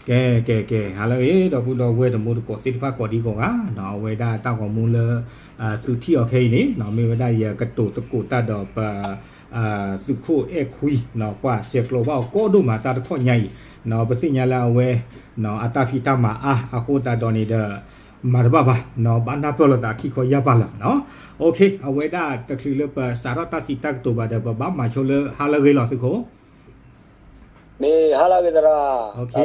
ကဲ ကဲ ကဲ ဟါလၢအဂ့ၤ ဒီပုၢ်ဒီဝဲၢ်တံၤသကိးသ့ၣ်တဖၣ်ကိးဒံကိးဂၤ, အဝဲဒၣ်တၢ်ဂီၤမူလၢ သုထံၣ်အီၤခဲအံၤန့ၣ် မ့ၢ်ဝဲဒၣ်ယကတိၤသကိးတၢ်ဒီးပ သုးခိၣ်အဲၣ်ခွံ ပှၤဆဲးကျိးဘၣ်အီၤကီဒိၣ်မးတၢ်တခီညါအံၤ, ပသ့ၣ်ညါလၢအဝဲ အတၢ်ဖံးတၢ်မၤအါအဃိသတးဒီးန့ၣ်ဒီး မၤတဘၣ်ဘၣ်, ဘၣ်နၢ်ပၢၢ်လိာ်သးခံခီယၢ်ပၢ်လီၤနီၤ. အဝဲဒၣ်တချုးလၢပစးထီၣ်တၢ်စံးတၢ်ကတိၤဘၣ်ဒီး ပဘၣ်မၤဆိလၢဟါလၢအဂ့ၤလီၤ သုးခိၣ် မ့ၢ်ဟါလၢအဂ့ၤသရၣ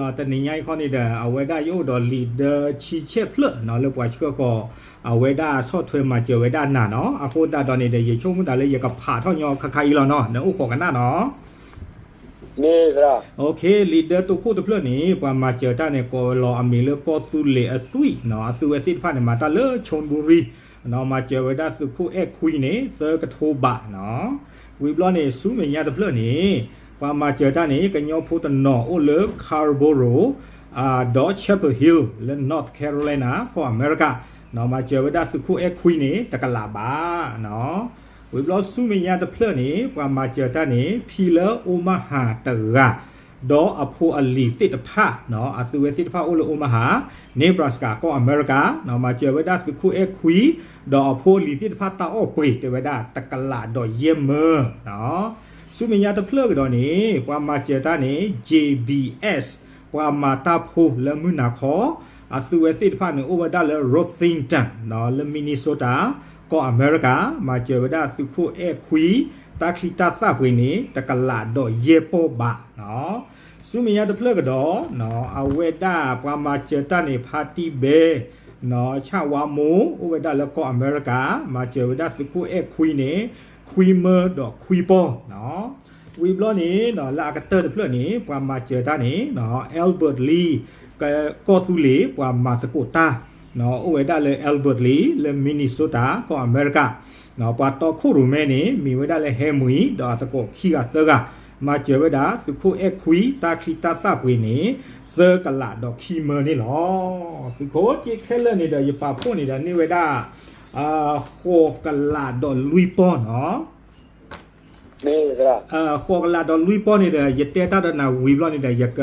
်, တနံၤညါအံၤခီန့ၣ်ဒီး အဝဲဒၣ်ယအိၣ်ဒီးလံာ်ဒၢဆံဆဲၣ်ဖျၢၣ်နီၤ လၢပှၤဆှၢဃီၤ အဝဲဒၣ်ဆီၣ်ထွဲမၤစၢၤဝဲဒၣ်နၤနီၤ. အဃိသတးဒီးန့ၣ်ဒီး ယဆိကမိၣ်သးလၢယကဖးထီၣ်ညီခါခါအံၤလီၤနီၤ, နအိၣ်ဃိးကနၣ်နီၤ. လံာ်ဒၢတိခိၣ်တဖျၢၣ်န့ၣ် ပှၤမၤစၢၤတၢ်န့ၣ် ကိးလီၤအမံၤလၢကီၢ်သူလ့ၤအသွံၣ်နီၤ, အသုဝဲသ့ၣ်တဖၣ်န့ၣ် မၤတၢ်လၢ Chonburi နီၤ, မၤစၢၤဝဲဒၣ်သုးခိၣ်အဲၣ်ခွံန့ၣ် သၢကထိဘးနီၤ. ဝံၤဘျီန့ၣ် ဆူမဲာ်ညါတဖျၢၣ်န့ၣ် ပှၤမၤစၢၤတၢ်န့ၣ် ကညီဖိတနီၤအိၣ်လၢ Carrboro ဒီး Chapel Hill လၢ North Carolina ကီၢ်အမဲရကၤနီၤ, မၤစၢၤဝဲဒၣ်သုးခိၣ်အဲၣ်ခွံန့ၣ် တကလးဘးနီၤ. ဝံၤဘျီဆူမဲာ်ညါတဖျၢၣ်န့ၣ် ပှၤမၤစၢၤတၢ်န့ၣ် ဖံလၢ Omaha တဂၤ ဒီးအဖိအလံၤသ့ၣ်တဖၣ်နီၤ, အသုဝဲသ့ၣ်တဖၣ်အိၣ်လၢ Omaha, Nebraska ကီၢ်အမဲရကၤနီၤ, မၤစၢၤဝဲဒၣ်သုးခိၣ်အဲၣ်ခွံ ဒီးအဖိအလံၤသ့ၣ်တဖၣ်တၢ်အီၣ်ပှ့ၤ တဲဝဲဒၣ်တကလးဒီးယဲၢ်မၢနီၤ. ဆူမဲာ်ညါတဖျၢၣ်ကဒီးန့ၣ် ပှၤမၤစၢၤတၢ်န့ၣ် J B S ပှၤမၤတၢ်ဖိလၢမုၢ်နၤခီ အသုဝဲသ့ၣ်တဖၣ်န့ၣ် အိၣ်ဝဲဒၣ်လၢ Worthington နီၤ, လၢ Minnesota ကီၢ်အမဲရကၤ, မၤစၢၤဝဲဒၣ်သုးခိၣ်အဲၣ်ခွံ တၢ်ချံတၢ်သၣ်ပှ့ၤန့ၣ် တကလးဒီးယဲၢ်ပီၢ်ဘးနီၤ. ဆူမဲာ်ညါတဖျၢၣ်ကဒီးနီၤ, အဝဲဒၣ်ပှၤမၤစၢၤတၢ်န့ၣ် ဖါတံၢ်ဘဲ နီၤ, ဆၣ်ဝါမိၢ် အိၣ်ဝဲဒၣ်လၢကီၢ်အမဲရကၤ, မၤစၢၤဝဲဒၣ်သုးခိၣ်အဲၣ်ခွံန့ၣ် ခွံမၢဒီးခွံပီၢ်နီၤ. ဝံၤဘျီန့ၣ်နီၤ, လၢအကတၢၢ်တဖျၢၣ်န့ၣ် ပှၤမၤစၢၤတၢ်န့ၣ်နီၤ, Albert Lea ကီၢ်သူလ့ၤ ပှၤမၤသကိးတၢ်နီၤ, အိၣ်ဝဲဒၣ်လၢ Albert Lea လၢ Minnesota ကီၢ်အမဲရကၤနီၤ, ပှၤတီခိၣ်ရိၣ်မဲန့ၣ် မ့ၢ်ဝဲဒၣ်လၢဟဲမုၢ်အံၤ ဒီးအသကိးခံဂၤသၢဂၤ, မၤစၢၤဝဲဒၣ်သုးခိၣ်အဲၣ်ခွံ တၢ်ချံတၢ်သၣ်ပှ့ၤန့ၣ် သၢကလးဒီးခံမၢန့ၣ်လီၤ. သုးခိၣ်က့ခဲလၢာ်န့ၣ်ဒီး ယပာ်ဖှိၣ်န့ၣ်ဒီးန့ၢ်ဝဲဒၣ် ဃိးကလးဒီးလွံၢ်ပီၢ်နီၤ. ဃိးကလးဒီးလွံၢ်ပီၢ်န့ၣ်ဒီး ယတဲတၢ်ဒီးနၤဝံၤဘျီန့ၣ်ဒီး ယက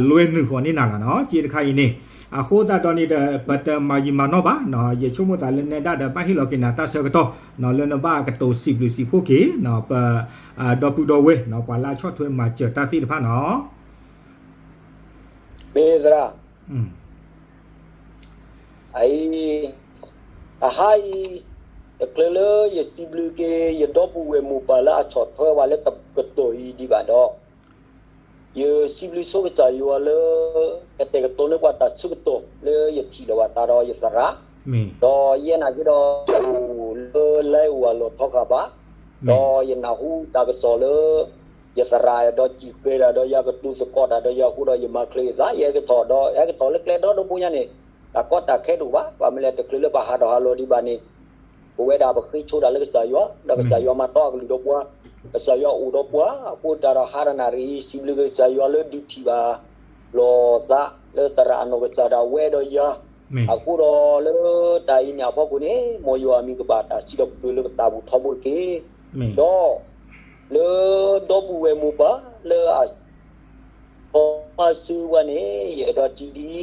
လွဲနုာ်ဃီၤန့ၢ်နၤလီၤနီၤ, က့တခါအံၤန့ၣ်. အဃိသတးဒီးန့ၣ်ဒီး ပတမၤယံာ်မၤနီၢ်ဘၣ်နီၤ, ယဆိကမိၣ်သးလၢနဲဒၣ်ဒီး ဘၣ်ဟ့ၣ်လီၤက့ၤနၤတၢ်ဆၢကတီၢ်နီၤ, လၢနဘၣ်ကတိၤစံးဘျုးစံးဖှိၣ်က့ၤနီၤ, ပ ဒီပုၢ်ဒီဝဲၢ်နီၤ, ပှၤလၢအဆီၣ်ထွဲမၤစၢၤတၢ်သ့ၣ်တဖၣ်နီၤ. မ့ၢ်သရၣ် အအံၤ အဟါအံၤ တချုးလၢယစံးဘျုးက့ၤ ယဒီပုၢ်ဝဲၢ်မိၢ်ပၢ်လၢအဆီၣ်ထွဲဝဲလၢကတီၢ်အံၤဒံးဘၣ်ဒီး, ယစံးဘျုးဆိကစၢ်ယွၤလၢ ကတဲာ်ကတီၤန့ၢ်ပှၤတၢ်ဆၢကတီၢ်လၢယထံၣ်လိာ်ဘၣ်သးဒီးယသရၣ်, ဒီးယဲနာ်က့ဒီး ယအိၣ်လၢလၢအိၣ်အလီၢ်ထီဃာ်ဘၣ်, ဒီးယနၢ်ဟူတၢ်ကစီၣ်လၢ ယသရၣ်ဒီးစံၣ်ဃဲၤတၢ်ဒီးယၤ ကတိၤသကိးတၢ်ဒီးယၤအဃိဒီး ယမၤချ့ယသး ယဟဲက့ၤထီၣ်ဒီး ယဟဲက့ၤထီၣ်လၢကျဲဒီတဘိညါန့ၣ် တၢ်ကီတၢ်ခဲတအိၣ်ဘၣ်. ဘၣ်မနုၤလဲၣ် တချုးလၢပဟးထီၣ်ဟးလီၤဒံးဘၣ်န့ၣ် ပဝဲဒၣ်ပဃ့ဆိဒၣ်လၢကစၢ်ယွၤ, ဒီးကစၢ်ယွၤမၤတီအကလုၢ်ဒီးပှၤ, ကစၢ်ယွၤအိၣ်ဒီးပှၤ, အဃိသတးဒီးဟါတနၣ်ရံၣ်အံၤ စံးဘျုးကစၢ်ယွၤလၢဒုးထံၣ်ဘၣ်လိာ်သး လၢသရၣ်အနီၢ်ကစၢ်ဒၣ်ဝဲဒီးယၤ, အဃိဒီးလၢတၢ်အံၤန့ၣ်အဖီခိၣ်န့ၣ် မ်ယွၤအမံၤကဘၣ်တၢ်စံးထီၣ်ပတြၢၤလၢပသးပူၤထီဘိတက့ၢ်. ဒီး လၢဒီပုၢ်ဝဲၢ်မိၢ်ပၢ်လၢအ ထီၣ်မၤစၢၤဝဲန့ၣ် ယအဲၣ်ဒိးစံးဒ်အံ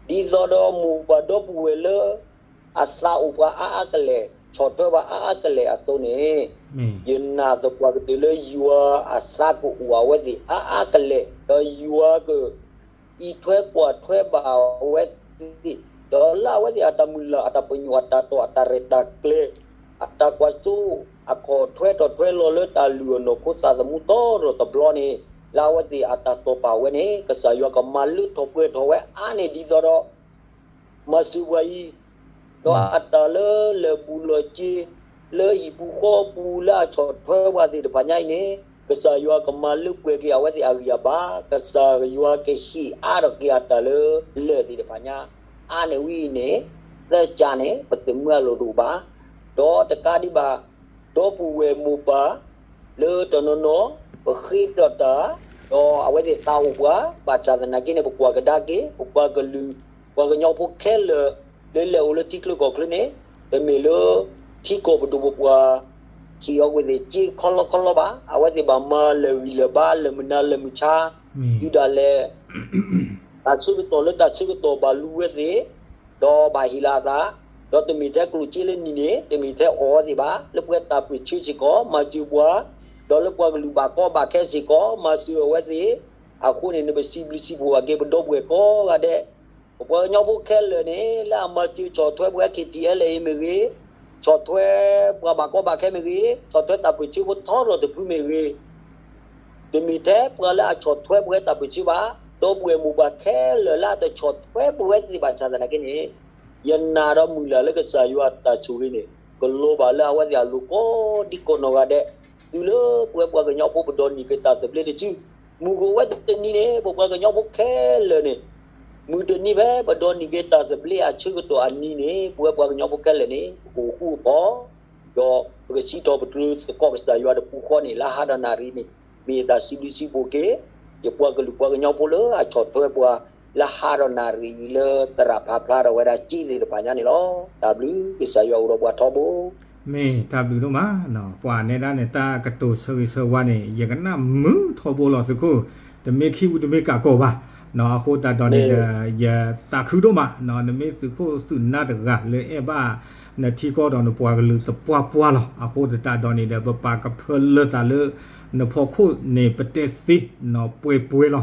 ၤ, ဒ်သိးဒီးမိၢ်ပၢ်ဒီပုၢ်ဝဲၢ်လၢ အသးအိၣ်ပှၤအါအါကလဲာ် ဆီၣ်ထွဲပှၤအါအါကလဲာ်အသိးန့ၣ်, ယနာ်သပှၢ်ကတၢၢ်လၢယွၤအသးကအိၣ်အဝဲသ့ၣ်အါအါကလဲာ်, ဒီးယွၤက အံးထွဲကွၢ်ထွဲဘၣ်အဝဲသ့ၣ်, ဒီးလၢအဝဲသ့ၣ်အတၢ်မုၢ်လၢ် အတၢ်ပညိၣ် အတၢ်တီၢ် အတၢ်ရဲၣ်တၢ်ကျဲၤ အတၢ်ကွၢ်စိ အခီၣ်ထွဲထီၣ်ထွဲလီၤလၢတၢ်လုၢ်အနီၢ်ခိသးသမူတီတီတဘျီန့ၣ်, လၢအဝဲသ့ၣ်အတၢ်တီၢ်ပာ်ဝဲန့ၣ် ကစၢ်ယွၤကမၤလၢထီၣ်ပှဲၤထီၣ်ဝဲအါန့ၢ်ဒ်သိးဒီး မၤစၢၤပှၤအံၤ, ဒီးအတၢ်လၢလၢၢ်ပူၤလီၢ်က့ လၢဟံၣ်ပူၤဃီပူၤလၢအဆီၣ်ထွဲပှၤသ့ၣ်တဖၣ်ညါအံၤန့ၣ်, ကစၢ်ယွၤကမၤလၢပှဲၤက့ၤအဝဲသ့ၣ်အဂံၢ်အဘါ, ကစၢ်ယွၤကဟ့ၣ်အါထီၣ်က့ၤအတၢ်လၢလၢၢ်သ့ၣ်တဖၣ်ညါ, အါန့ၢ်ဝဲအံၤန့ၣ်, သၢကၢန့ၣ် ပသုးမုၢ်အလိၣ်တအိၣ်ဘၣ်, ဒီးတကးဒံးဘၣ် ဒီပုၢ်ဝဲၢ်မိၢ်ပၢ် လၢတနီၤနီၤ ပဃ့ဒီးတၢ်, ဒီးအဝဲသ့ၣ်သးအိၣ်ပှၤ, ဘၣ်ဆၣ်သနာ်က့န့ၣ် ပကွၢ်ကဒါက့ၤ ပပှၤကလုာ် ပှၤကညီဖိခဲလၢာ် လၢလဲၤအိၣ်လၢထံချၢကီၢ်ချၢန့ၣ်, တမ့ၢ်လၢ ထံကီၢ်ပဒိၣ်ပပှၢ် ဟ့ၣ်အီၤဝဲသ့ၣ်စ့ခီလီခီလီဘၣ်, အဝဲသ့ၣ်ဘၣ်မၤလၢာ်ဂံၢ်လၢာ်ဘါ လၢာ်မုၢ်နၤလၢာ်မုၢ်ဆါ, တုၤဒၣ်လဲာ် တၢ်ဆၢကတီၢ်လၢတၢ်ဆၢကတီၢ်ဘၣ်လူၤဝဲသ့ၣ်, ဒီးဘၣ်ဟ့ၣ်လီၤအသး, ဒီးတမ့ၢ်ထဲကျိၣ်စ့လၢနံၤန့ၣ် တမ့ၢ်ထဲအီၣ်ဝဲသ့ၣ်ဘၣ်, လၢပှၤတၢ်ပၢၢ်ဆၢစ့ၢ်ကီး မၤစၢၤပှၤ, ဒီးလၢပှၤကလုာ်ဘၣ်ကီဘၣ်ခဲစ့ၢ်ကီး မၤစၢၤအဝဲသ့ၣ်, အဃိန့ၣ် နပစံးဘျုးစံးဖှိၣ်အက့ၤပဒီပုၢ်ဝဲၢ်ကိးဂၤဒဲး, ပပှၤကညီဖိခဲလၢာ်န့ၣ် လၢအမၤစၢၤဆီၣ်ထွဲပှၤ K T L A မ့ၢ်ဂ့ၤ, ဆီၣ်ထွဲပှၤဘၣ်ကီဘၣ်ခဲမ့ၢ်ဂ့ၤ, ဆီၣ်ထွဲတၢ်ပၢၢ်ဆၢဖိထီထီၣ်တဖုမ့ၢ်ဂ့ၤ, တမ့ၢ်ထဲပှၤလၢအဆီၣ်ထွဲပှၤတၢ်ပၢၢ်ဆၢဘၣ်, ဒီပုၢ်ဝဲၢ်မိၢ်ပၢ်ခဲလၢာ်လၢအတဆီၣ်ထွဲပဝဲသ့ၣ်ဘၣ်ဆၣ်သနာ်က့န့ၣ်, ယနာ်ဒီးမုၢ်လၢ်လၢကစၢ်ယွၤအတၢ်ဆိၣ်ဂ့ၤန့ၣ် ကလီၤဘၣ်လၢအဝဲသ့ၣ်အလိၤကိးဒံကိးနီၢ်ဂၤဒဲး, တုၤလၢပဝဲပှၤကညီဖိပဒိးန့ၢ်က့ၤတၢ်သဘျ့တစု, မုၢ်ကအိၣ်ဝဲတနံၤန့ၣ် ပပှၤကညီဖိခဲလၢာ်န့ၣ် မုၢ်တနံၤဖဲပဒိးန့ၢ်က့ၤတၢ်သဘျ့အဆၢကတီၢ်အနံၤန့ၣ် ပဝဲပှၤကညီဖိခဲလၢာ်န့ၣ် ပကအိၣ်ဃူအိၣ်ဖိး, ဒီးပကစံးထီၣ်ပတြၢၤသကိးကစၢ်ယွၤတပူၤဃီန့ၣ် လၢဟါဒီးနၣ်ရံၣ်န့ၣ် မ့ၢ်ယတၢ်စံးဘျုးစံးဖှိၣ်က့ၤ ယပှၤကလုာ်ပှၤကညီဖိလၢအဆီၣ်ထွဲပှၤ လၢဟါဒီးနၣ်ရံၣ်လၢသရၣ်ဖးဖျါဒီးဝဲဒၣ်စ့သ့ၣ်တဖၣ်ညါန့ၣ်လီၤ. တၢ်ဘျုးကစၢ်ယွၤအိၣ်ဒီးပှၤထီဘိ မ့ၢ်တၢ်ဘျုးဒိၣ်မး, ပှၤနဲဒၣ်န့ၣ် တၢ်ကတိၤဆၢဂ့ၤဆၢဝါန့ၣ် ယကနၣ်မုာ်ထီဘိလီၤသုးခိၣ်, တမ့ၢ်ခံပူၤတမ့ၢ်ကးကီၢ်ဘၣ်, အဃိသတးဒီးန့ၣ်ဒီး ယသးခုဒိၣ်မး, နမ့ၢ်သုးခိၣ်သုးနၢ်တဂၤလၢအဲၣ်ဘၣ် နထံကီၢ်ဒီးနပှၤကလုာ်သပှၢ်ပှၢ်လီၤ. အဃိသတးဒီးန့ၣ်ဒီး ပပာ်ကဖၢလၢသးလၢ နဖီခိၣ်န့ၣ် ပတဲသ့နီၢ်ပှဲၤပှဲၤလီၤ.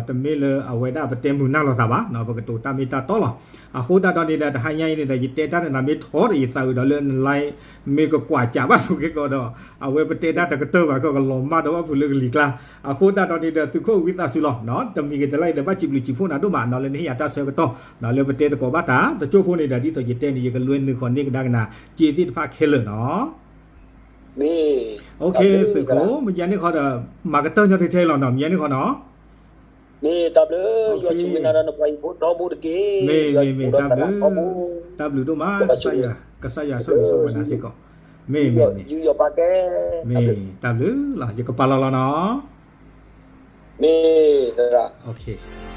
တမ့ၢ်လၢအဝဲဒၣ်ပတဲမုာ်နၢ်လိာ်သးဘၣ်, ပကတိၤတၢ်မ့ၢ်တၢ်တီလီၤ. အဃိသတးဒီးန့ၣ်ဒီး တဟါညါအံၤန့ၣ်ဒီး ယတဲတၢ်တနၤမ့ၢ်ထီဒီးယသးအုးဒီးလၢန line မ့ၢ်ကကွၢ်စးဘၣ်သက့ကီးဒီး အဝဲပတဲတၢ်တကတၢၢ်ဘၣ် ကလီၤမၢ်ဒီးဘၣ်ဖုးလၢကလံၤကျါ. အဃိသတးဒီးန့ၣ်ဒီး သုးခိၣ်ဝံသးစူၤလီၤ. တမံၤဂ့ၤတလါအံၤဒီး ဘၣ်စံးဘျုးစံးဖှိၣ်နၤဒိၣ်မးနီၢ် လၢနဟ့ၣ်ယၤတၢ်ဆၢကတီၢ် လၢပတဲသကိးဘၣ်တၢ် တကၠိဖိန့ၣ်ဒီး ဒ်သိးယတဲန့ၣ် ယကလွဲနုာ်ဃီၤန့ၢ်ကဒါကနၤ စ့သ့ၣ်တဖၣ်ခဲလၢာ်နီၢ်. မ့ၢ် သုးခိၣ် မ့ၢ်ယၤန့ၣ်ခီဒီး မၤကတၢၢ်ညီထဲထဲလီၤနီၢ် မ့ၢ်ယၤန့ၣ်ခီနီၢ်. မ့ၢ်တၢ်ဘျုး ယွၤဆိၣ်ဂ့ၤနၤဒီးနပှၤဟံၣ်ဖိထီဘိတက့ၢ်. မ့ၢ် မ့ၢ် တၢ်ဘျုး တၢ်ဘျုးဒိၣ်မး ကစၢ်ယွၤဆိၣ်ဂ့ၤဆိၣ်ဝါနၤစ့ၢ်ကီး. မ့ၢ် မ့ၢ် မ့ၢ် မ့ၢ် တၢ်ဘျုးလီၤ ယကပာ်လီၤလီၤနီၢ်. မ့ၢ်